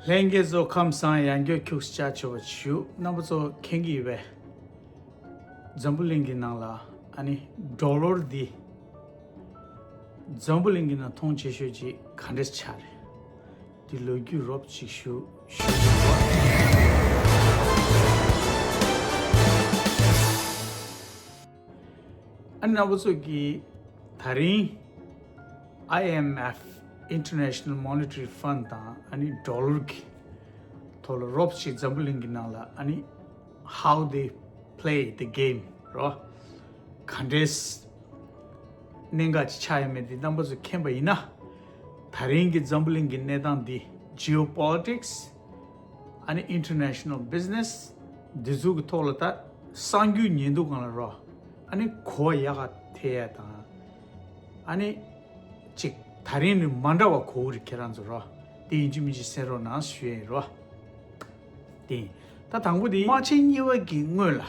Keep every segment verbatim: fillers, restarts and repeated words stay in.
ལྷན་རྒྱས་ཚོ་ཁམས་བཟང་། ཡང་བསྐྱར་ཁྱུག་ཙམ་ཆེ་བ་ཞུ། རྣམ་པ་ཚོ་མཁྱེན་གྱི་ཡོད་པས། འཛམ་བུ་གླིང་གི་ནང་ལ་ཨ་ནི་ཌོ་ལར་འདི། འཛམ་བུ་གླིང་གི་ནང་མཐོང་ཆེ་ཤོས་ཅིག་ག་འདྲས་ཆགས་རེད། འདི་ལོ་རྒྱུས་རོབ་ཅིག་ཞུ་ཞུ་ཞུ་བ། ཨ་ནི་རྣམ་པ་ཚོ་གིས་ད་རིང་ཨའི་ཨེམ་ཨེཕ། International Monetary Fund དང་ཨ་ནི་ཌོ་ལར་གྱི་ཐོག་ལ་རོབ་ཅིག་འཛམ་བུ་གླིང་གི་ནང་ལ་ཨ་ནི་how they play the game རོ། ག་འདྲས་གནད་འགག་ཅིག་ཆགས་ཡོད་མེད་འདི་རྣམ་པ་ཚོ་མཁྱེན་པ་ཡིན་ན། ད་རིང་གི་འཛམ་བུ་གླིང་གི་གནས་སྟངས་འདི་geopolitics ཨ་ནི་international business འདི་ཚོ་གི་ཐོག་ལ་ད་གསར་འགྱུར་ཉན་དུས་སྒང་ལ་རོ། ཨ་ནི་གོ་བ་ཡག་ག་ཐེབས་ཡ་དང་། ཨ་ནི་ཅིག་ད་རིང་ནི་མ་འདྲ་བ་གོ་གི་རེད། ཁྱེད་རང་ཚོ་རོ། དེ་ཡིན་གཅིག་མིན་གཅིག་གསན་རོགས་གནང་ཞུ་ཡ་ཡིན་རོ། དེ་ཡིན། ད་དང་པོ་དེ་དམག་ཆེན་གཉིས་པ་གི་སྔོན་ལ།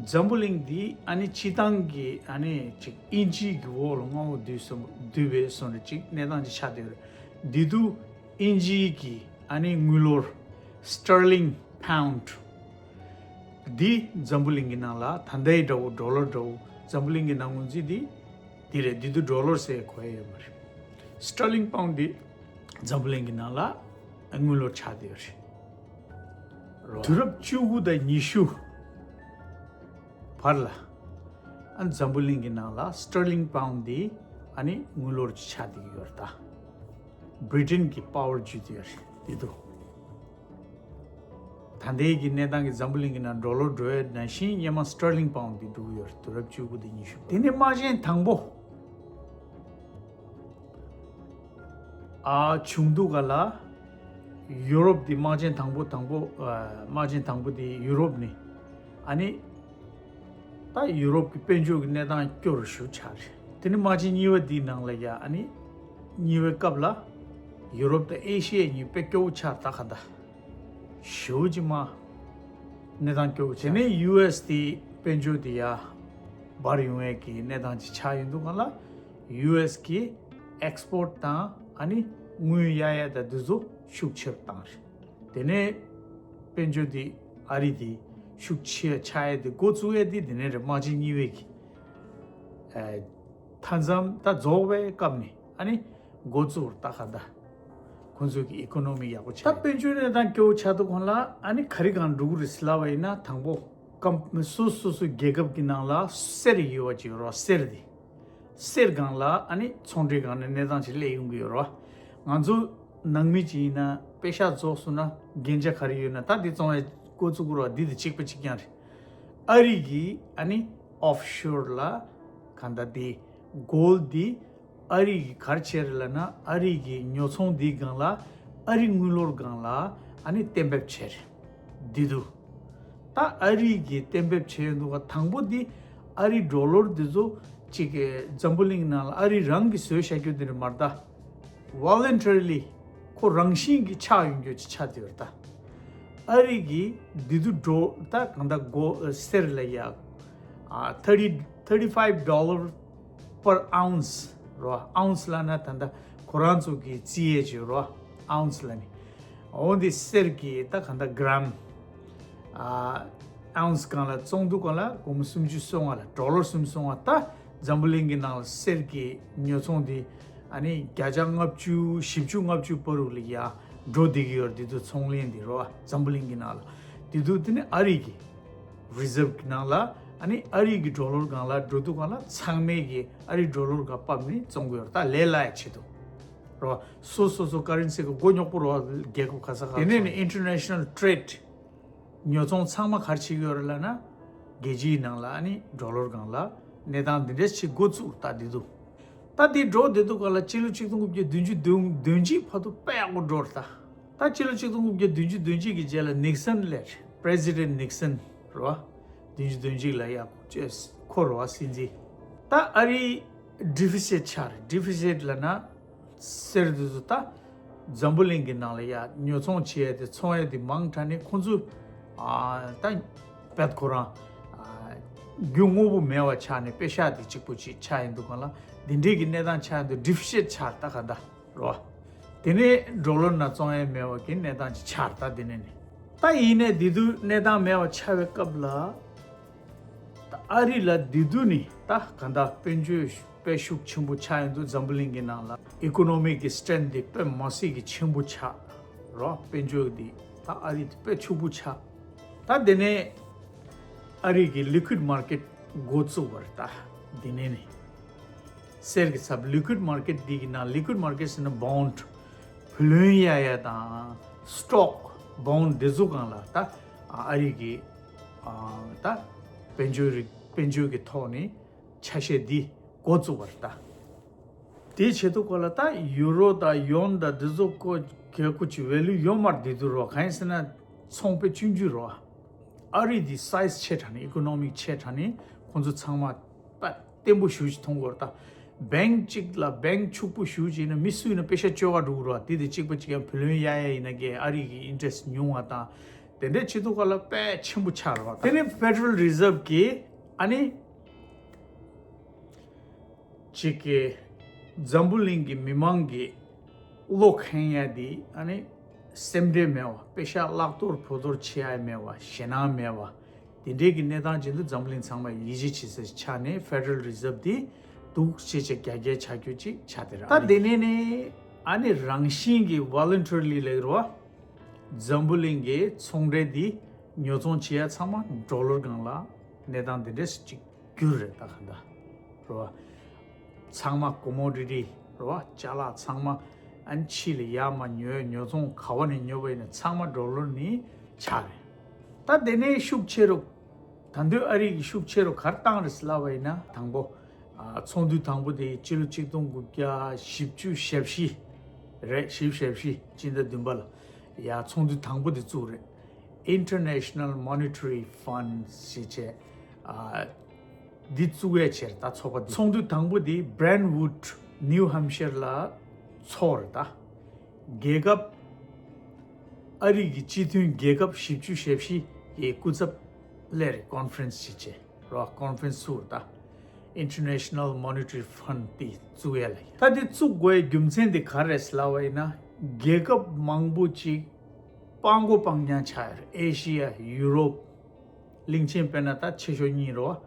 འཛམ་བུ་གླིང་འདི་ཨ་ནི་སྤྱིར་བཏང་གི་ཨ་ནི་ཅིག་དབྱིན་ཇིའི་གི་འོག་ལ་མངའ་འོག་བསྡུས་སོང་བསྡུས་པའི་སོང་རེ་ཅིག་གནས་སྟངས་ཅིག་ཆགས་བསྡད་ཡོད་རེད། འདི་དུས་དབྱིན་ཇིའི་གི་ཨ་ནི་དངུལ་ལོར་sterling pound འདི་འཛམ་བུ་གླིང་གི་ནང་ལ་ད་ལྟའི་འདྲ་བོ་ཌོ་ལར་འདྲ་བོ་འཛམ་བུ་གླིང་གི་ནང་ངོས་འཛིན་འདི་འདི་རེད། འདི་དུས་ཌོ་ལར་ཟེར་གོ་ཡ་ཡོད་མ་རེད། sterling pound འདི་འཛམ་བུ་གླིང་གི་ནང་ལ་དངུལ་ལོར་ཆགས་བསྡད་ཡོད་རེད། རོ། དུས་རབས་བཅུ་དགུ་དང་ཉི་ཤུ་བར་ལ་ཨ་འཛམ་བུ་གླིང་གི་ནང་ལ་sterling pound འདི་ཨ་ནི་དངུལ་ལོར་ཆགས་བསྡད་ཀྱི་ཡོད་རེད་ད། བྷི་རི་ཊན་གྱི་པ་ཝར་བརྒྱུད་དེ་རེད་དེ་དུས། ད་ལྟའི་གི་གནས་སྟངས་ཀྱི་འཛམ་བུ་གླིང་གི་ནང་ཌོ་ལར་འགྲོ་ཡ་ནང་བཞིན་སྔོན་མ་sterling pound འདི་འགྲོ་གི་ཡོད་རེད། དུས་རབས་བཅུ་དགུ་དང་ཉི་ཤུ། དེ་ནས་དམག་ཆེན་དང་པོ་ཨ་བྱུང་དུས་ག་ལ་ཡུ་རོབ་འདི་དམག་ཆེན་དང་པོ་དང་པོ་ཨ་དམག་ཆེན་དང་པོ་འདི་ཡུ་རོབ་ནི་ཨ་ནི། ད་ཡུ་རོབ་ཀྱི་དཔལ་འབྱོར་གྱི་གནས་སྟངས་སྐྱོ་རུ་ཞེ་པོ་ཆགས་རེད། དེ་ནས་དམག་ཆེན་གཉིས་པ་འདིའི་ནང་ལ་ཡ་ཨ་ནི་གཉིས་པའི་སྐབས་ལ་ཡུ་རོབ་དང་ཨེ་ཤི་ཡ་གཉིས་དཔེ་སྐྱོ་བོ་ཆགས། ད་ག་ད་ཞེ་པོ་ཅིག་མ་གནས་སྟངས་སྐྱོ་བོ་ཆགས། དེ་ནས་ཡུ་ཨེས་དེ་དཔལ་འབྱོར་དེ་ཡ་འབར་ཡོང་ཡས་ཀྱི་གནས་སྟངས་ཅིག་ཆགས་ཡོང་དུས་སྒང་ལ་ཡུ་ཨེས་ཀྱི་ཨེག་སི་པོར་ཊི་དང་ཨ་ནི་དངུལ་གཡར་ཡས་དང་འདི་ཚོ་ཤུགས་ཆེ་རུ་བཏང་རེད། དེ་ནས་དཔལ་འབྱོར་འདི་ཨ་རི་འདི་ཤུགས་ཆེ་ཆགས་ཡས་དེ་འགོ་བཙུགས་ཡས་དེ་དེ་ནས་རེད། དམག་ཆེན་གཉིས་པའི་གི་ཨ་མཐའ་མཚམས་ད་རྫོགས་པའི་སྐབས་ནས་ཨ་ནི་འགོ་བཙུགས་རེད། ད་ག་ད་ཁོང་ཚོའི་གི་ཨི་ཀོ་ནོ་མི་ཡག་པོ་ཆགས། ད་དཔལ་འབྱོར་གནས་སྟངས་སྐྱོ་བོ་ཆགས་དུས་སྒང་ལ་ཨ་ནི་ག་རེ་སྒང་འགྲོ་གི་རེད་ཟེར་ལབ་པ་ཡིན་ན། དང་པོ་ཀམ་སོ་སོ་སོ་རྒྱལ་ཁབ་ཀྱི་ནང་ལ་གསེར་ཡོད་པ་ཅིག་ཡོད་རེད་པ། གསེར་འདི། གསེར་སྒང་ལ་ཨ་ནི་ཚོང་འབྲེལ་སྒང་ནས་གནས་སྟངས་ཅིག་སླེབས་ཡོང་གི་ཡོད་རེད་པ། ང་ཚོ་ནང་མི་ཅིག་ཡིན་ན་པེ་ཤག་རྫོགས་སོང་ན་རྒྱན་ཆ་ག་རེ་ཡོད་ན་ད་འདི་བཙོང་ཡ་འགོ་བཙུགས་དགོས་རེད་པ། འདི་དང་གཅིག་པ་གཅིག་རྐྱང་རེད། ཨ་རི་གིས་ཨ་ནི་ཨོཕ་ཤོར་ལ་གང་ལྟར་འདི་གོལ་ཌི་འདི་ཨ་རི་གིས་ག་རེ་བྱས་རེད་ལབ་ན། ཨ་རི་གི་ཉོ་ཚོང་འདིའི་སྒང་ལ་ཨ་རི་དངུལ་ལོར་སྒང་ལ་ཨ་ནི་གཏན་འབེབས་བྱས་རེད། འདི་དུས་ད་ཨ་རི་གིས་གཏན་འབེབས་བྱས་ཡོང་དུས་སྒང་དང་པོ་འདི་ཨ་རི་ཌོ་ལར་འདི་ཚོ་གཅིག་གི་འཛམ་བུ་གླིང་ནང་ལ་ཨ་རི་རང་གིས་བཟོས་བཞག་རྒྱུ་འདི་རེད་མ་རེད་ད། ཝོ་ལན་ཊ་རི་ལི་ཁོ་རང་བཞིན་གྱིས་ཆགས་ཡོང་རྒྱུ་ཅིག་ཆགས་བསྡད་ཡོད་རེད་ད། ཨ་རི་གིས་འདི་དུས་འགྲོ་ད་གང་ལྟར་གོ་གསེར་ལ་ཡ་ཨ་thirty thirty five dollar per ounce རོ། ཨའུན་སི་ལབ་ན་ད་ལྟ་ཁོ་རང་ཚོ་གི་རྩིས་ཡས་ཅིག་རོ། ཨའུན་སི་ལབ་ནི། འོ་འདི་གསེར་གྱི་ད་གང་ལྟར་གྷ་རམ་ཨ་ཨའུན་སི་སྒང་ལ་བཙོང་དུས་སྒང་ལ་སྒོར་མོ་སུམ་ཅུ་སོ་ལྔ་ལ་ཌོ་ལར་སུམ་ཅུ་སོ་ལྔ། ད་འཛམ་བུ་གླིང་གི་ནང་ལ་གསེར་གྱི་ཉོ་ཚོང་འདི་ཨ་ནི་བརྒྱ་ཆ་ལྔ་བཅུ་བཞི་བཅུ་ལྔ་བཅུ་བར་དུ་ལ་ཡ་འགྲོ་བསྡད་ཀྱི་ཡོད་རེད། འདི་དུས་ཚོང་ལེན་འདི་རོ། འཛམ་བུ་གླིང་གི་ནང་ལ་འདི་དུས་དེ་ནི་ཨ་རི་གི་རི་ཛརབ་གི་ནང་ལ་ཨ་ནི་ཨ་རི་གི་ཌོ་ལར་སྒང་ལ་འགྲོ་དུས་སྒང་ལ་ཚང་མས་གི་ཨ་རི་ཌོ་ལར་སྒང་ཕབ་ནས་བཙོང་གི་ཡོད་རེད། ད་ལས་སླ་ཡ་ཆེད་དུ་རོ། སོ་སོ་སོ་ཀ་རན་སི་གི་མགོ་རྙོག་པོ་རོ། རྒྱལ་ཁབ་ག་ས་ག་དེ་ནས་ནི་ཨིན་ཊར་ནེ་ཤ་ནལ་ཊེ་རེ་ཌི་ཉོ་ཚོང་ཚང་མ་ག་རེ་བྱེད་ཀྱི་ཡོད་རེད་ལབ་ན། རྒྱལ་སྤྱིའི་ནང་ལ་ཨ་ནི་ཌོ་ལར་སྒང་ལ་གནས་སྟངས་འདི་འདྲས་ཅིག་འགོ་བཙུགས་རེད། ད་འདི་དུས་ད་འདི་འགྲོ་བསྡད་དུས་སྒང་ལ་སྤྱི་ལོ་ཆིག་སྟོང་དགུ་བརྒྱ་བདུན་ཅུ་དོན་བདུན་ཅུའི་བར་དུ་དཔེ་ཡག་པོ་འགྲོ་རེད་ད། ད་སྤྱི་ལོ་ཆིག་སྟོང་དགུ་བརྒྱ་བདུན་ཅུ་དོན་གཅིག་གི་རྗེས་ལ་ནིག་སན་སླེབས་རེད། པི་རེ་སི་ཌེན་ཊི་ནིག་སན་རེད་པ། བདུན་ཅུ་དོན་གཅིག་ལ་ཡ་ཁོ་རེད་པ་སྲིད་འཛིན། ད་ཨ་རིའི་ཌི་ཕི་སིཊ་ཆགས་རེད། ཌི་ཕི་སིཊ་ལབ་ན་གསེར་དེ་ཚོ་ད་འཛམ་བུ་གླིང་གི་ནང་ལ་ཡ་ཉོ་ཚོང་བྱེད་ཡ་དེ་ཚོང་ཡ་དེ་མང་དྲགས་ནས་ཁོང་ཚོ་ཨ་ད་བད་ཁོ་རང་ཨ་རྒྱུ་དངོས་པོ་མེད་པ་ཆགས་ནས་པེ་ཤག་དེ་གཅིག་པོ་ཅིག་ཆགས་ཡོང་དུས་སྒང་ལ་འདི་འདྲའི་གི་གནས་སྟངས་ཆགས་ཡོང་དུས་ཌི་ཕི་སིཊ་ཆགས་རེད། ད་ག་ད་རེད་པ། དེ་ནས་ཌོ་ལར་ནང་བཙོང་ཡས་མེད་པ་གི་གནས་སྟངས་ཅིག་ཆགས་རེད། ད་དེ་ནས་ནི་ད་ཡིན་ནས་དེ་དུས་གནས་སྟངས་མེད་པ་ཆགས་པའི་སྐབས་ལ། ད་ཨ་རི་ལ་དེ་དུས་ནི་ད་ག་འདྲ་དཔལ་འབྱོར་དཔེ་ཤུགས་ཆེན་པོ་ཆགས་ཡོང་དུས། འཛམ་བུ་གླིང་གི་ནང་ལ་ཨི་ཀོ་ནོ་མིག་གི་སི་ཊེང་ཐི་དེ་དཔེ་མ་སྲིད་ཀྱི་ཆེན་པོ་ཆགས་རེད། དཔལ་འབྱོར་དེ་ད་ཨ་རི་དེ་དཔེ་ཕྱུག་པོ་ཆགས། ད་དེ་ནས་ཨ་རི་གི་ལི་ཀུའིཌ་མར་ཀེཊ་འགོ་བཙུགས་པ་རེད། ད་དེ་ནས་ནི་གསེར་གྱི་ཚབ། ལི་ཀུའིཌ་མར་ཀེཊ་འདི་གི་ནང་། ལི་ཀུའིཌ་མར་ཀེཊ་ཟེར་ན་བོན་ཌི། བུ་ལོན་གཡར་ཡས་དང་སི་ཊོག་བོན་ཌི་འདི་ཚོ་སྒང་ལ་ད་ཨ་རི་གི་ཨ་ད་དཔལ་འབྱོར་རིག་དཔལ་འབྱོར་གྱི་ཐོག་ནས་ཆ་ཤས་འདི་འགོ་བཙུགས་པ་རེད། ད་དེའི་ཆེད་དུ་ཁོ་ལ་ད་ཡུ་རོ་དང་ཡོན་དང་འདི་ཚོ་ཁོ་གལ་ཁོ་ཅིག་ཝེ་ལུ་ཡོད་མ་རེད། དེ་དུས་རོ། གང་ཡིན་ཟེར་ན་ཚོང་དཔེ་ཆུང་ཆུང་རོ། ཨ་རི་འདི་སའི་ཛི་ཆེ་དྲགས་ནས། ཨི་ཀོ་ནོ་མིག་ཆེ་དྲགས་ནས་ཁོང་ཚོ་ཚང་མ་ད་བརྟན་པོ་ཞེ་པོ་ཅིག་མཐོང་གི་ཡོད་རེད། ད་བེང་ཀི་གཅིག་ལ་བེང་ཀི་ཕྱུག་པོ་ཞེ་པོ་ཅིག་ཡིན་ན་མི་སུ་ཡིན་ན་པེ་ཤ་བཅོལ་ག་འགྲོ་གི་རེད། དེ་དང་གཅིག་པ་གཅིག་རྐྱང་བུ་ལོན་གཡར་ཡས་ཡིན་ན་གི་ཨ་རི་གི་ཨིན་ཊི་རེ་སི་ཊི་ཉུང་བ་དང་དེ་འདྲའི་ཆེད་དུ་ཁོ་ལ་དཔེ་ཆེན་པོ་ཆགས་རེད་པ། དེ་ནས་ཕེ་ཌ་རལ་རི་ཛརབ་གིས་ཨ་ནི་གཅིག་གི་འཛམ་བུ་གླིང་གི་མི་མང་གི་བློ་ཁེངས་ཡ་དེ། ཨ་ནི་སེམས་ཁྲལ་མེད་པ། པེ་ཤ་བརླག་གཏོར་བུ་གཏོར་བྱེད་ཡ་མེད་པ། ཞེད་སྣང་མེད་པ། དེ་འདྲའི་གི་གནས་སྟངས་ཅིག་འདུག་འཛམ་བུ་གླིང་ཚང་མ་ཡིད་ཆེས་བྱེད་ས་ཆགས་ནས་ཕེ་ཌ་རལ་རི་ཛརབ་དེ་འདུག་ཅེས་བྱས་རྒྱ་སྐྱེད་བྱ་རྒྱུ་ཅིག་ཆགས་བསྡད་རེད། ད་དེ་ནས་ནི་ཨ་ནི་རང་བཞིན་གྱི་ཝོ་ལན་ཊི་རི་ལི་ལབ་ཀྱི་རེད་པ། འཛམ་བུ་གླིང་གི་ཚོང་འབྲེལ་འདི་ཉོ་ཚོང་བྱེད་ཡ་ཚང་མ་ཌོ་ལར་སྒང་ལ་གནས་སྟངས་འདི་འདྲས་ཅིག་གྱུར་རེད། ད་ག་འདྲ་རེད་པ། ཚང་མ་ཀོ་མོ་ཌི་ཊི་རེད་པ། ཅ་ལག་ཚང་མ་ཨ་ནི་ཕྱི་ལ་ཡར་མར་ཉོ་ཉོ་ཚོང་ག་བ་ནས་ཉོ་བ་ཡིན་ན་ཚང་མ་ཌོ་ལར་ནས་ཆགས་རེད། ད་དེ་ནས་ཤུགས་ཆེ་རུ། ད་དུང་ཨ་རི་གི་ཤུགས་ཆེ་རུ་ག་རེ་བཏང་རེད་ཟེར་ལབ་པ་ཡིན་ན། དང་པོ་ཨ་ཚོགས་འདུ་དང་པོ་དེ་ཕྱི་ལོ་ཆིག་སྟོང་དགུ་བརྒྱ་བཞི་བཅུ་ཞེ་བཞི་རེད། བཞི་བཅུ་ཞེ་བཞི་སྤྱི་ཟླ་བདུན་པ་ལ་ཡ་ཚོགས་འདུ་དང་པོ་དེ་བཙུགས་རེད། International Monetary Fund ཞེས་བྱས། ཨ་འདི་བཙུགས་ཡས་བྱས་རེད། ད་ཚོགས་པ་འདི་ཚོགས་འདུ་དང་པོ་དེ་Brentwood New Hampshire ལ་ཚོགས་རེད། ད་རྒྱལ་ཁབ་ཨ་རི་གི་སྤྱི་མཐུན་རྒྱལ་ཁབ་བཞི་བཅུ་ཞེ་བཞི་ཡི་སྐུ་ཚབ་སླེབས་རེད། ཀོན་ཕ་རེན་སི་ཞེས་བྱས་རེད་པ། ཀོན་ཕ་རེན་སི་ཚུགས་རེད། ད་International Monetary Fund དེ་བཙུགས་ཡས་ལ། ད་དེ་བཙུགས་དགོས་ཡའི་རྒྱུ་མཚན་དེ་ག་རེ་རེད་ཟེར་ལབ་པ་ཡིན་ན། རྒྱལ་ཁབ་མང་པོ་ཅིག་སྤང་གོ་སྤང་རྐྱང་ཆགས་ཡོད་རེད། ཨེ་ཤི་ཡ། ཡུ་རོབ། གླིང་ཆེན་དཔེར་ན་ད་ཆེ་ཤོས་གཉིས་རེད་པ།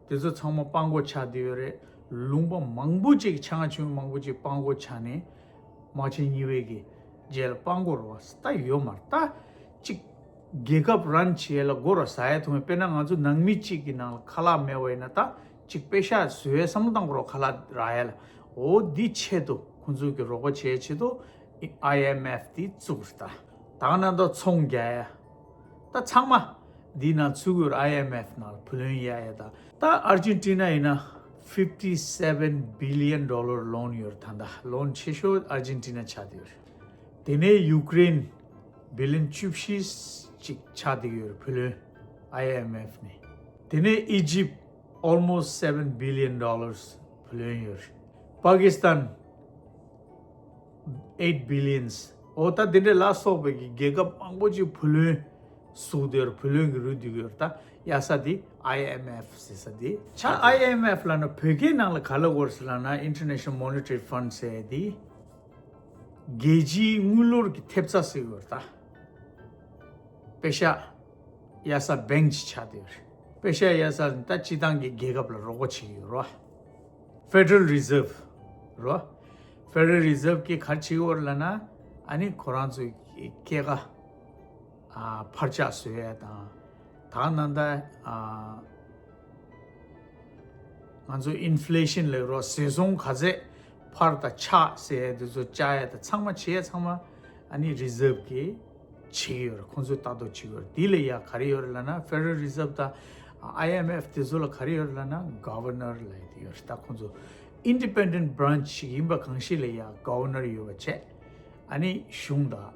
དེ་ཚོ་ཚང་མ་སྤང་གོ་ཆགས་བསྡད་ཡོད་རེད། ལུང་པ་མང་པོ་ཅིག་ཆ་ཚང་ཆུང་མང་པོ་ཅིག་སྤང་གོ་ཆགས་ནས་དམག་ཆེན་གཉིས་པའི་གི་རྗེས་ལ་སྤང་གོ་རེད་པ། ད་ཡོད་མ་རེད། ད་ཅིག་རྒྱལ་ཁབ་རན་བྱེད་ཡས་ལ་སྒོ་ར་ཟ་ཡས་ཐུབ་མེད། དཔེར་ན་ང་ཚོ་ནང་མི་གཅིག་གི་ནང་ལ་ཁ་ལག་མེད་པ་ཡིན་ན་ད་ཅིག་པེ་ཤག་བཟོ་ཡས་བསམ་བློ་བཏང་དགོས་རེད་པ། ཁ་ལག་རག་ཡས་ལ། འོ་འདི་ཆེད་དུ་ཁོང་ཚོ་གི་རོགས་པ་བྱེད་ཡས་ཆེད་དུ་ཨའི་ཨེམ་ཨེཕ་དེ་བཙུགས་རེད། ད་ད་ག་ནང་དུ་ཚོང་རྒྱག་ཡས། ད་ཚང་མ་འདི་ནང་ཚུད་ཀྱི་ཡོད་རེད། ཨའི་ཨེམ་ཨེཕ་ནང་ལ་བུ་ལོན་གཡར་ཡས། ད་ད་ཨར་ཇེན་ཊི་ན་ཡིན་ན་fifty seven billion dollar loan ཡོད་རེད། ད་ད་ལོན་ཆེ་ཤོས་ཨར་ཇེན་ཊི་ན་ཆགས་བསྡད་ཡོད་རེད། དེ་ནས་ཡུ་ཀེ་རེན་བི་ལི་ཡོན་བཅུ་བཞི་ཅིག་ཆགས་བསྡད་ཡོད་རེད། བུ་ལོན་ཨའི་ཨེམ་ཨེཕ་ནས། དེ་ནས་ཨི་ཇིབ་almost seven billion dollars བུ་ལོན་ཡོད་རེད། པ་ཀི་སི་ཐན་eight billions། འོ་ད་དེ་འདྲ་ལ་སོགས་པའི་གི་རྒྱལ་ཁབ་མང་པོ་ཅིག་བུ་ལོན་ཟུག་བསྡད་ཡོད་རེད། བུ་ལོན་གྱི་རུ་བསྡུས་ཡོད་རེད། ད་གཡར་ས་དེ་ཨའི་ཨེམ་ཨེཕ་ཟེར་ས་དེ་ཆགས། ཨའི་ཨེམ་ཨེཕ་ལབ་ན་བོད་སྐད་ནང་ལ་ག་ལབ་དགོས་རེད་ཟེར་ལབ་ན། International Monetary Fund ཟེར་ཡས་དེ་རྒྱལ་སྤྱིའི་དངུལ་ལོར་གྱི་ཐེབས་རྩ་ཟེར་གྱི་ཡོད་རེད། ད་པེ་ཤག་གཡར་ས་བེང་ཅིག་ཆགས་བསྡད་ཡོད་རེད། པེ་ཤག་གཡར་ས་ནི་ད་སྤྱི་བཏང་གི་རྒྱལ་ཁབ་ལ་རོགས་པ་བྱེད་ཀྱི་ཡོད་རེད་པ། Federal Reserve རེད་པ། Federal Reserve གིས་ག་རེ་བྱེད་ཀྱི་ཡོད་རེད་ལབ་ན། ཨ་ནི་ཁོ་རང་ཚོའི་སྐྱེད་ཀ་ཨ་འཕར་ཆག་བཟོ་ཡས་དང་། ད་ནང་ད་ཨ་ང་ཚོ་ཨིན་ཕི་ལེ་ཤན་ལབ་རོགས། ཟད་སོང་ག་ཚད་འཕར་དང་ཆག་ཟེར་ཡས་དེ་ཚོ་བཅག་ཡས་དང་ཚང་མ་བྱེད་ཡས་ཚང་མ་ཨ་ནི་རི་ཛརབ་གིས་བྱེད་ཀྱི་ཡོད་རེད། ཁོང་ཚོས་ལྟ་རྟོག་བྱེད་ཀྱི་ཡོད་རེད། དེ་ལ་ཡ་ག་རེ་ཡོད་རེད་ལབ་ན། Federal Reserve དང་ཨའི་ཨེམ་ཨེཕ་དེ་ཚོ་ལ་ག་རེ་ཡོད་རེད་ལབ་ན། གོ་ཝར་ནར་ལབ་ཡས་དེ་ཡོད་རེད། ད་ཁོང་ཚོ་ཨིན་ཌི་པེན་ཌེན་ཊི་བྷ་རན་ཆི་ཞིག་ཡིན་པ་གང་ཞིག་ལ་ཡ་གོ་ཝར་ནར་ཡོད་པ་བྱས། ཨ་ནི་གཞུང་དང་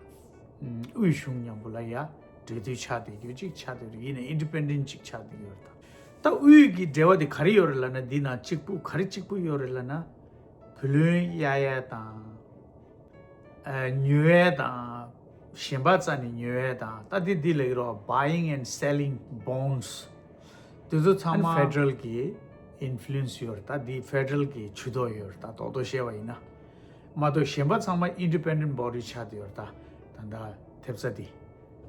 དབུས་གཞུང་མཉམ་པོ་ལ་ཡ་འབྲེལ་མཐུད་ཆགས་བསྡད་རྒྱུ་ཅིག་ཆགས་བསྡད་རེད། ཡིན་ནའི་ཨིན་ཌི་པེན་ཌེན་ཊི་ཅིག་ཆགས་བསྡད་ཡོད་རེད། ད་ད་དབུས་ཀྱི་འབྲེལ་བ་དེ་ག་རེ་ཡོད་རེད་ལབ་ན། འདི་ནང་གཅིག་པུ་ག་རེ་གཅིག་པུ་ཡོད་རེད་ལབ་ན། བུ་ལོན་གཡར་ཡས་དང་། ཨ་ཉོ་ཡས་དང་། གཞན་པ་རྩ་ནས་ཉོ་ཡས་དང་། ད་འདི་འདི་ལབ་ཀྱི་རེད་པ། Buying and selling bonds དེ་ཚོ་ཚང་མ་ཕེ་ཌ་རལ་གྱི་ཨིན་ཕུ་ལུ་ཨེན་སི་ཡོད་རེད། ད་འདི་ཕེ་ཌ་རལ་གྱི་ཇུས་གཏོགས་ཡོད་རེད། ད་རྡོག་རྡོག་བཤད་པ་ཡིན་ན། མ་གཏོགས་གཞན་པ་ཚང་མ་independent body ཆགས་བསྡད་ཡོད་རེད། ད་ད་ལྟ་ཐེབས་རྩ་འདི་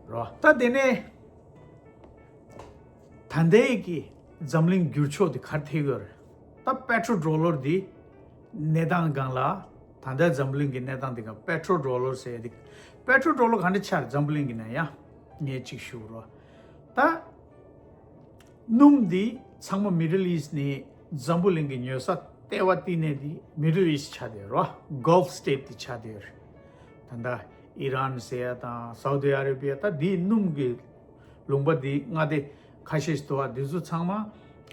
རོ། ད་དེ་ནས་ད་ལྟའི་གི་འཛམ་གླིང་འགྱུར་ཕྱོགས་འདི་ག་རེ་ཐེབས་ཡོད་རེད། ད་petrodollar འདི་གནས་སྟངས་སྒང་ལ། ད་ལྟ་འཛམ་གླིང་གི་གནས་སྟངས་འདི་སྒང་petrodollar ཟེར་ཡ་འདི། Petrodollar ག་འདྲ་ཆགས་རེད། འཛམ་བུ་གླིང་གི་ནང་ཡ་ངས་གཅིག་ཞུ་རོ། ད་སྣུམ་འདི་ཚང་མ་Middle East ནས་འཛམ་བུ་གླིང་གི་ཉོ་ས་ལྟེ་བ་བསྟི་གནས་འདི་Middle East ཆགས་བསྡད་རོ། Gulf state འདི་ཆགས་བསྡད་རེད། ད་ལྟ་ཨི་རན་ཟེར་ཡ་དང་Saudi Arabia ད་འདི་སྣུམ་གི་ལུང་པ་འདི་མངའ་སྡེ་ཁ་ཤས་ཤིག་འདུག་བ། འདི་ཚོ་ཚང་མ་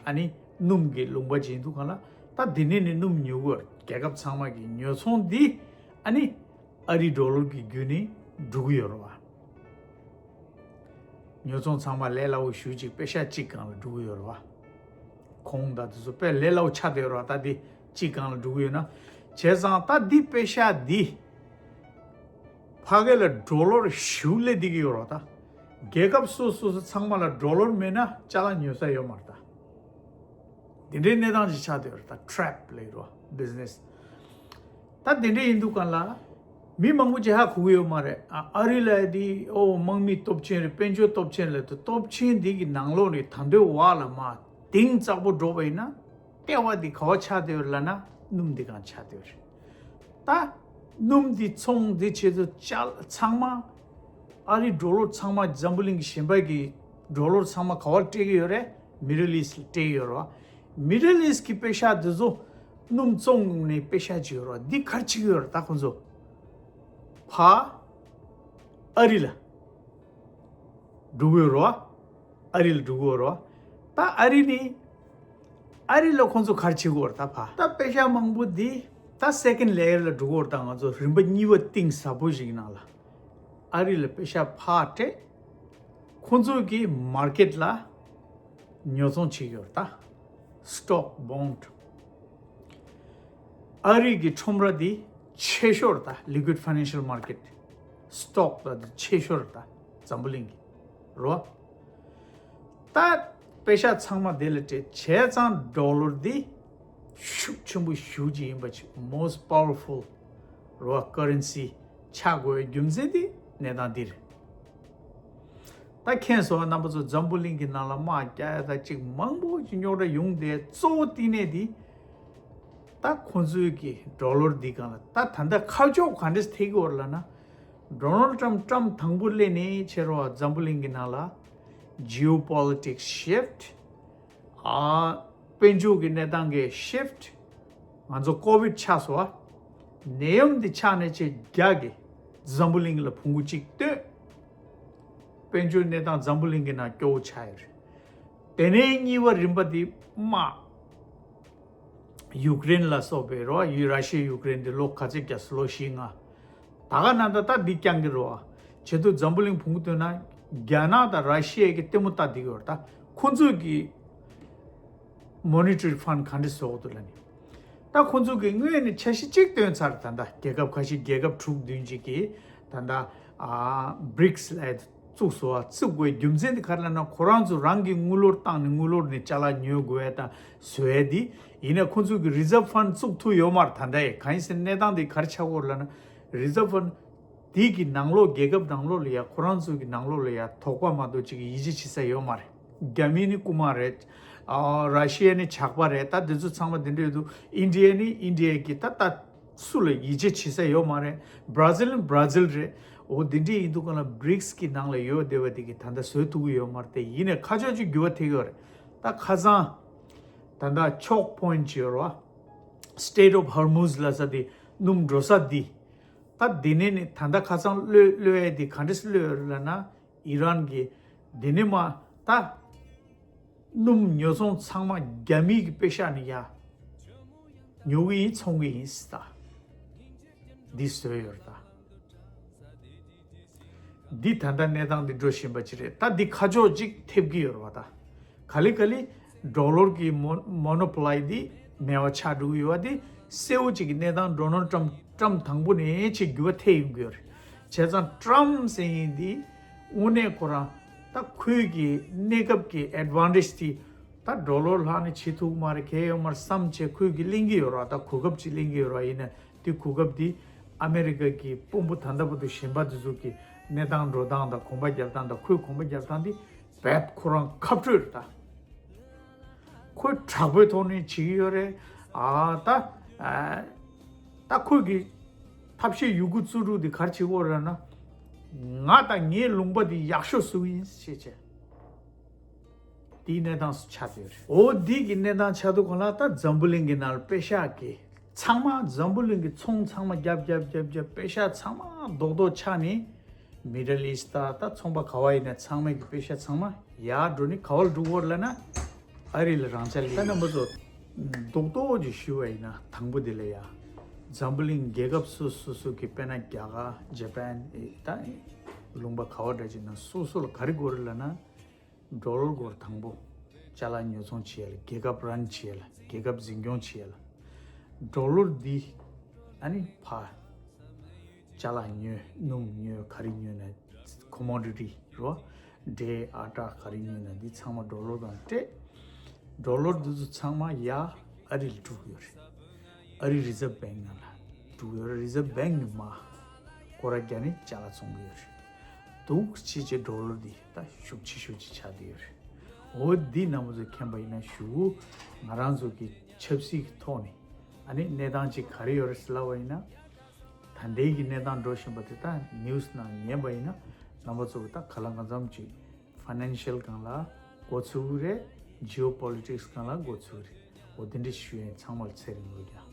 ཨ་ནི་སྣུམ་གི་ལུང་པ་ཅིག་ཡིན་འདུག་ག་ལ། ད་འདི་ནས་ནི་སྣུམ་ཉོ་གི་ཡོད་རེད། རྒྱལ་ཁབ་ཚང་མ་གི་ཉོ་ཚོང་འདི་ཨ་ནི་ཨ་རི་ཌོ་ལར་གི་བརྒྱུད་ནས་འགྲོ་གི་ཡོད་རེད་བ། ཉོ་ཚོང་ཚང་མ་ལས་སླ་བོ་ཞེ་ཅིག་པེ་ཤ་གཅིག་སྒང་ལ་འགྲོ་གི་ཡོད་རེད་བ། གོང་དང་དེ་ཚོ་དཔེ་ལས་སླ་བོ་ཆགས་བསྡད་ཡོད་རེད་བ། ད་འདི་གཅིག་སྒང་ལ་འགྲོ་གི་ཡོད་ན། བྱས་ཙང་ད་འདི་པེ་ཤ་འདི་ཕ་གི་ལ་ཌོ་ལར་ཞེ་པོ་སླེབས་བསྡད་ཀྱི་ཡོད་རེད་བ། ད་རྒྱལ་ཁབ་སོ་སོ་སོ་ཚང་མ་ལ་ཌོ་ལར་མེད་ན་ཅ་ལག་ཉོ་ས་ཡོད་མ་རེད་ད། དེ་འདྲའི་གནས་སྟངས་ཅིག་ཆགས་བསྡད་ཡོད་རེད། ད་trap ལབ་ཀྱི་རེད་བ། Business ད་དེ་འདྲ་ཡིན་དུས་ག་ལ་མི་མང་པོ་ཅིག་ཧ་གོ་གི་ཡོད་མ་རེད། ཨ་ཨ་རི་ལབ་ཡ་དེ་ཨོ་དམག་མི་སྟོབས་ཆེན་རེད། དཔལ་འབྱོར་སྟོབས་ཆེན་ལབ་དུས་སྟོབས་ཆེན་འདི་གི་ནང་ལོགས་ནས་ད་དུང་བར་ལ་མར་གཏིང་ཟབ་པོ་འགྲོ་བ་ཡིན་ན་ལྟེ་བ་འདི་ག་པར་ཆགས་བསྡད་ཡོད་རེད་ལབ་ན་སྣུམ་འདི་སྒང་ཆགས་བསྡད་ཡོད་རེད། ད་སྣུམ་འདི་ཚོང་འདི་བྱེད་དུས་ཅ་ཚང་མ་ཨ་རི་ཌོ་ལར་ཚང་མ་འཛམ་བུ་གླིང་གི་གཞན་པ་གི་ཌོ་ལར་ཚང་མ་ག་པར་སྤྲད་ཀྱི་ཡོད་རེད། Middle East ལ་སྤྲད་ཀྱི་ཡོད་རེད་བ། Middle East གི་པེ་ཤ་འདི་ཚོ་སྣུམ་བཙོང་ནས་པེ་ཤ་ཅིག་ཡོད་རེད་བ། འདི་ག་རེ་བྱེད་ཀྱི་ཡོད་རེད། ད་ཁོང་ཚོ་ཕར་ཨ་རི་ལ་འགྲོ་གི་ཡོད་རེད་བ། ཨ་རི་ལ་འགྲོ་གི་ཡོད་རེད་བ། ད་ཨ་རི་ནི་ཨ་རི་ལ་ཁོང་ཚོ་ག་རེ་བྱེད་ཀྱི་ཡོད་རེད། ད་ཕར་ད་པེ་ཤ་མང་པོ་འདི་ད་second layer ལ་འགྲོ་གི་ཡོད་རེད། ད་ང་ཚོ་རིམ་པ་གཉིས་པ་གཏིང་ཟབ་པོ་ཞིག་ནང་ལ་ཨ་རི་ལ་པེ་ཤ་ཕར་སྤྲད། ཁོང་ཚོ་གི་མར་ཀེཊ་ལ་ཉོ་ཚོང་བྱེད་ཀྱི་ཡོད་རེད། ད་stock bond ཨ་རི་གི་ཁྲོམ་ར་འདི་ཆེ་ཤོས་རེད། ད་liquid financial market stock ལ་འདི་ཆེ་ཤོས་རེད། ད་འཛམ་བུ་གླིང་གི་རེད་བ། ད་པེ་ཤ་ཚང་མ་དེ་ལ་སྤྲད། བྱས་ཙང་ཌོ་ལར་འདི་ཤུགས་ཆེན་པོ་ཞེ་ཅིག་ཡིན་པ་ཅིག most powerful རེད་བ། currency ཆགས་དགོས་པའི་རྒྱུ་མཚན་འདི་གནས་སྟངས་འདི་རེད། ད་མཁྱེན་སོང་བ། རྣམ་པ་ཚོ་འཛམ་བུ་གླིང་གི་ནང་ལ་དམག་རྒྱག་ཡ་ད་ཅིག་མང་པོ་ཅིག་རྙོག་དྲ་ཡོང་དེ་གཙོ་བོ་བསྟི་གནས་འདི་ད་ཁོང་ཚོའི་གི་ཌོ་ལར་འདི་སྒང་ལ། ད་ད་ལྟ་ཁ་ཕྱོགས་ག་འདྲས་ཐེབས་ཀྱི་ཡོད་རེད་ལབ་ན། ཌོ་ནལ་ཊམ་ཊམ་དང་པོ་སླེབས་ནས་ཕྱིར་རོ་འཛམ་བུ་གླིང་གི་ནང་ལ་geopolitics shift ཨ་དཔལ་འབྱོར་གྱི་གནས་སྟངས་ཀྱི་shift ང་ཚོ་ཀོ་བིཌ་ཆགས་སོང་བ། ནད་ཡམས་འདི་ཆགས་ནས་ཆེས་རྒྱ་གི་འཛམ་བུ་གླིང་ལ་ཕུང་པོ་གཅིག་བཏོན། དཔལ་འབྱོར་གནས་སྟངས་འཛམ་བུ་གླིང་གི་ནང་སྐྱོ་བོ་ཆགས་ཡོད་རེད། དེ་ནས་གཉིས་པ་རིམ་པ་འདི་དམག་ཡུཀ་རེན་ལ་སོགས་པའི་རོ་ཡུ་ར་ཤི་ཡ་ཡུཀ་རེན་འདི་ལོ་ག་ཚོད་བརྒྱབ་སོང་། ལོ་བཞི་ལྔ། ད་ག་ནང་ད་ལྟ་འདི་རྐྱང་གི་རོ། བྱེད་དུས་འཛམ་བུ་གླིང་ཕུང་པོ་བཏོན་ན་རྒྱ་ནག་དང་ར་ཤི་ཡ་གི་ལྟད་མོ་ལྟ་བསྡད་ཀྱི་ཡོད་རེད། ད་ཁོང་ཚོས་ཀྱི་མོ་ནི་ཊ་རི་ཕན་ཌི་ག་འདྲས་བཟོ་དགོས་འདུག་ལབ་ནས། ད་ཁོང་ཚོས་ཀྱི་སྔོན་ནས་འཆར་གཞི་གཅིག་བཏོན་ཚར། ད་ལྟ་རྒྱལ་ཁབ་ཁ་ཤས་རྒྱལ་ཁབ་དྲུག་བདུན་ཅིག་གིས་ད་ལྟ་ཨ་བི་རིག་སི་ལབ་བཙུགས་སོང་བ། བཙུགས་དགོས་རྒྱུ་མཚན་དེ་ག་རེ་ལབ་ན་ཁོ་རང་ཚོ་རང་གི་དངུལ་ལོར་བཏང་ནས་དངུལ་ལོར་ནས་ཅ་ལག་ཉོ་དགོས་ཡ་དང་བཟོ་ཡ་དེ། ཡིན་ན་ཁོང་ཚོས་ཀྱི་རི་ཛརབ་ཕན་ཌི་བཙུགས་ཐུབ་ཡོད་མ་རེད། ད་ལྟ་ཡ་གང་ཡིན་ཟེར་ན་གནས་སྟངས་དེ་ག་རེ་ཆགས་ཀྱི་ཡོད་རེད་ལབ་ན། རི་ཛརབ་ཕན་ཌི་དེ་གི་ནང་ལོགས་རྒྱལ་ཁབ་ནང་ལོགས་ལ་ཡ་ཁོ་རང་ཚོ་གི་ནང་ལོགས་ལ་ཡ་དོགས་པ་མ་གཏོགས་ཅིག་ཡིད་ཆེས་བྱེད་ས་ཡོད་མ་རེད། རྒྱ་མི་ནི་རྐུ་མ་རེད། ཨ་ར་ཤི་ཡ་ནི་ཇག་པ་རེད། ད་དེ་ཚོ་ཚང་མ་དེ་འདྲ་ཡོད་དུས་ཨིན་ཌི་ཡ་ནི་ཨིན་ཌི་ཡ་གི་ད་ད་སུ་ལ་ཡིད་ཆེས་བྱེད་ས་ཡོད་མ་རེད། བྷ་ར་ཛིལ་ནི་བྷ་ར་ཛིལ་རེད། འོ་དེ་འདྲ་ཡིན་དུས་གང་ལ་བི་རིག་སི་གི་ནང་ལ་ཡོད་བསྡད་པ་དེ་གི་ད་ལྟ་བཟོ་ཐུབ་ཀྱི་ཡོད་མ་རེད། དེ་ཡིན་ནའི་ཁ་ཕྱོགས་ཅིག་འགྱུར་བ་ཐེབས་ཀྱི་ཡོད་རེད། ད་ཁ་སང་ད་ལྟ་choke point ཅིག་ཡོད་རེད་བ། Strait of Hormuz ལབ་ས་དེ་སྣུམ་འགྲོ་ས་འདི། ད་འདི་ནས་ནི་ད་ལྟ་ཁ་སང་གློད་གློད་ཡས་འདི་ག་འདྲས་གློད་ཡོད་རེད་ལབ་ན། ཨི་རན་གྱིས་འདི་ནས་མར་ད་སྣུམ་ཉོ་ཚོང་ཚང་མ་རྒྱ་མི་གི་པེ་ཤ་ནས་ཡར་ཉོ་གི་ཡིན། འཚོང་གི་ཡིན་ཟེར། ད་འདི་བཟོས་ཡོད་རེད་ད། འདི་ད་ལྟ་གནས་སྟངས་འདི་འགྲོ་བཞིན་པ་ཅིག་རེད། ད་འདི་ཁ་ཕྱོགས་ཅིག་ཐེབས་ཀྱི་ཡོད་རེད་བ། ད་ག་ལེ་ག་ལེ་ཌོ་ལར་གྱི་མོ་མོ་ནོ་པོ་ལི་འདི་མེད་པ་ཆགས་འགྲོ་གི་ཡོད་པ་འདི་གསལ་བོ་ཅིག་གི་གནས་སྟངས། ཌོ་ནལ་ཊམ་ཊམ་དང་པོ་ནས་ཆེས་འགྱུར་བ་ཐེབས་ཡོང་གི་ཡོད་རེད། བྱས་ཙང་ཊམ་ཟེར་མཁན་འདི་དངོས་གནས་ཁོ་རང་ད་ཁོའི་གི་གནས་སྐབས་ཀྱི་ཨེཌ་ཝན་ཊེཇ་དེ་ད་ཌོ་ལར་ལྷག་ནས་བྱེད་ཐུབ་ཀྱི་མ་རེད། གལ་ཡོད་མ་རེད་བསམ་བྱས་ཁོས་གི་གླེང་གི་ཡོད་རེད་བ། ད་གོ་སྐབས་ཅིག་གླེང་གི་ཡོད་རེད་བ། ཡིན་ནའི་ དེ་གོ་སྐབས་དེ་ཨ་མེ་རི་ཀ་གི་དཔོན་པོ་ད་ལྟ་བར་དུ་གཞན་པ་དེ་ཚོ་གི་གནས་སྟངས་འགྲོ་སྟངས་དང་གོམ་པ་རྒྱབ་སྟངས་དང་ཁོའི་གོམ་པ་རྒྱབ་སྟངས་དེ་རྦད་ཁོ་རང་ཁ་སྤྲོད་རེད་ད། ཁོས་དྲག་པོའི་ཐོག་ནས་བྱེད་ཀྱི་ཡོད་རེད། ཨ་ད་ཨ་ད་ཁོས་གི་ཐབས་ཤེས་ཡོད་རྒུ་རྩལ་སྤྲུགས་དེ་ག་རེ་བྱེད་ཀྱི་ཡོད་རེད་ན། ང་དང་ངའི་ལུང་པ་དེ་ཡག་ཤོས་སུ་ཡིན་ཞེས་བྱས། དེའི་གནས་སྟངས་སུ་ཆགས་བསྡད་ཡོད་རེད། འོ་འདི་གི་གནས་སྟངས་ཆགས་དུས་གང་ལ་ད་འཛམ་བུ་གླིང་གི་ནང་ལ་པེ་ཤག་གི་ཚང་མ་འཛམ་བུ་གླིང་གི་ཚོང་ཚང་མ་རྒྱབ་རྒྱབ་རྒྱབ་རྒྱབ་པེ་ཤག་ཚང་མ་རྡོག་རྡོག་ཆགས་ནས། Middle East ད་ད་ཚོང་པ་ག་བ་ཡིན་ན་ཚང་མའི་གི་པེ་ཤག་ཚང་མ་ཡར་འགྲོ་ནི་ག་བར་འགྲོ་གི་ཡོད་ལབ་ན། ཨ་རི་ལ་རང་ཆ་ལས། ད་རྣམ་པ་ཚོ་རྡོག་རྡོག་ཅིག་ཞུ་བ་ཡིན་ན་དང་པོ་དེ་ལ་ཡ། འཛམ་བུ་གླིང་རྒྱལ་ཁབ་སོ་སོ་སོ་གི་དཔེར་ན་རྒྱ་གར་ཇ་པན་ད་ལུང་པ་ག་བ་འདྲ་ཅིག་ན་སོ་སོ་ལ་ག་རེ་དགོས་རེད་ལབ་ན། ཌོ་ལར་དགོས་རེད་དང་པོ། ཅ་ལག་ཉོ་ཚོང་བྱེད་ཡ་ལ་རྒྱལ་ཁབ་རན་བྱེད་ཡ་ལ་རྒྱལ་ཁབ་འཛིན་སྐྱོང་བྱེད་ཡ་ལ། ཌོ་ལར་འདི་ཨ་ནི་ཕར། ཅ་ལག་ཉོས་སྣུམ་ཉོས་ག་རེ་ཉོས་ན་ཀོ་མོ་ཌི་ཊི་རོ། འབྲས་ཨ་ཊ་ག་རེ་ཉོས་ན་འདི་ཚང་མ་ཌོ་ལར་དང་སྤྲད། ཌོ་ལར་འདི་ཚོ་ཚང་མ་ཡ་ཨ་རི་ལ་འགྲོ་གི་ཡོད་རེད། ཨ་རི་རི་ཛརབ་བྷེང་ནང་ལ་འགྲོ་གི་ཡོད་རེད། རི་ཛརབ་བྷེང་ནས་མར་སྐོར་ར་རྒྱག་ནས་ཅ་ལག་བཙོང་གི་ཡོད་རེད། འདུག་ཅེས་ཀྱི་ཌོ་ལར་འདི་ད་ཤུགས་ཆེ་ཤོས་ཅིག་ཆགས་བསྡད་ཡོད་རེད། འོ་འདི་རྣམ་པ་ཚོས་མཁྱེན་པ་ཡིན་ན་གཞུག་གུ་ང་རང་ཚོ་གི་ཆབ་སྲིད་ཀྱི་ཐོག་ནས་ཨ་ནི་གནས་སྟངས་ཅིག་ག་རེ་ཡོད་རེད་ཟེར་ལབ་པ་ཡིན་ན། ད་ལྟའི་གི་གནས་སྟངས་འགྲོ་བཞིན་པ་དེ་ད་ནིའུ་སི་ནང་ཉན་པ་ཡིན་ན་རྣམ་པ་ཚོ་གི་ད་ག་ལ་གང་འཚམ་ཅིག་ཕ་ནན་ཤལ་སྒང་ལ་མགོ་ཚོས་ཀྱི་རེད། ཇི་ཨོ་པོ་ལི་ཊིག་སི་སྒང་ལ་མགོ་ཚོས་ཀྱི་རེད། འོ་དེ་འདྲ་ཞུ་ཡིན། ཚང་མ་ལ་ཚེ་རིང་ལོ་རྒྱ།